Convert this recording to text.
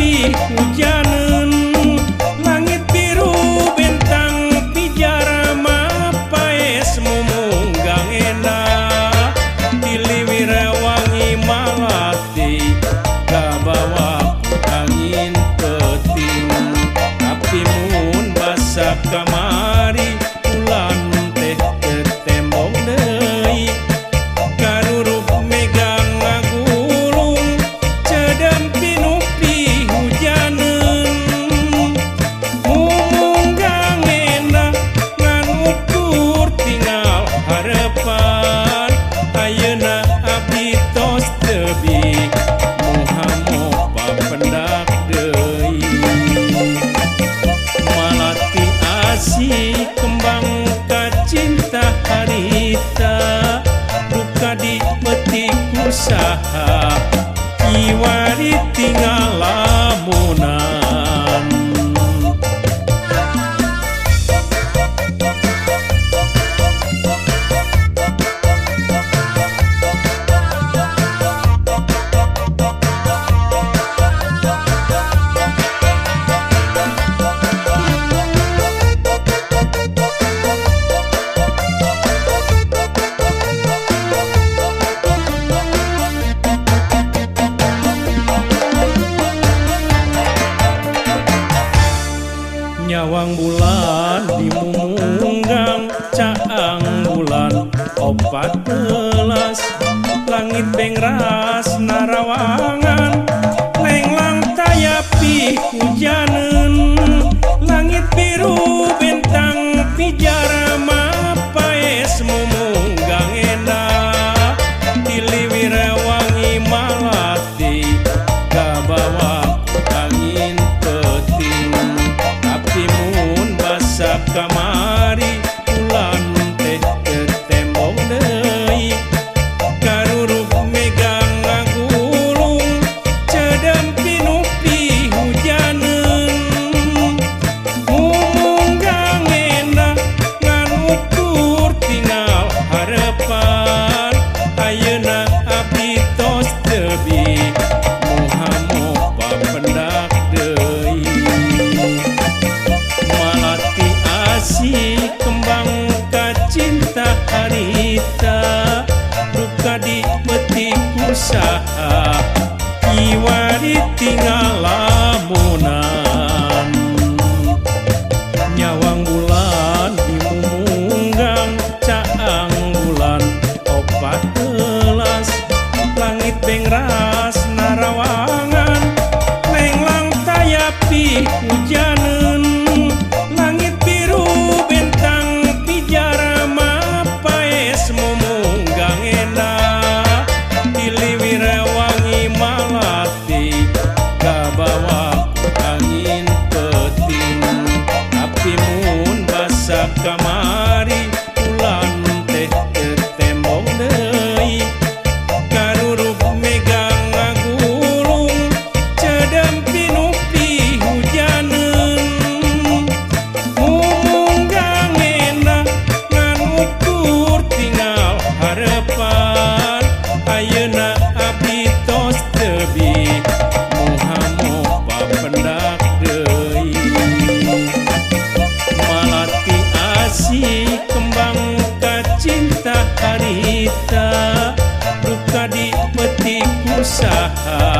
pi hujaneun langit biru bentang pijar mapaes mumunggang enak tiliwir wangi malati kabawa angin peting tapi mun basa kamari ulan teh tetembong deui karurup megang ngagulung cedem pinupi hujaneun mumunggang endah ngan ukur tinggal harepan ayeuna abdi tos tebih muhamo papendak deui malati asih kembang kacinta harita duka dipetik usaha kiwari tinggal lamunan. Nyawang bulan di mumunggang caang bulan 14 langit bengras narawangan lenglang tayapi hujaneun langit biru bentang pijar mapaes mumunggang endah tiliwir wangi malati kabawa angin peting tapi mun basa kamari ulan teh tetembong deui karurup megang ngagulung cedem pinupi hujaneun mumunggang endah ngan ukur tinggal harepan ayeuna abdi tos tebih muhamo papendak deui malati asih kembang kacinta harita duka dipetik usaha kiwari tinggal lamunan. Nyawang bulan di mumunggang caang bulan 14 langit bengras narawangan lenglang tayapi hujaneun langit biru bentang pijar mapaes mumunggang endah tiliwir wangi malati kabawa angin peting tapi mun basa kamari ulan teh tetembong deui karurup megang ngagulung cedem pinupi hujaneun mumunggang endah ngan ukur tinggal harepan ayeuna abdi tos tebih muhamo papendak deui malati asih kembang kacinta harita duka dipetik usaha.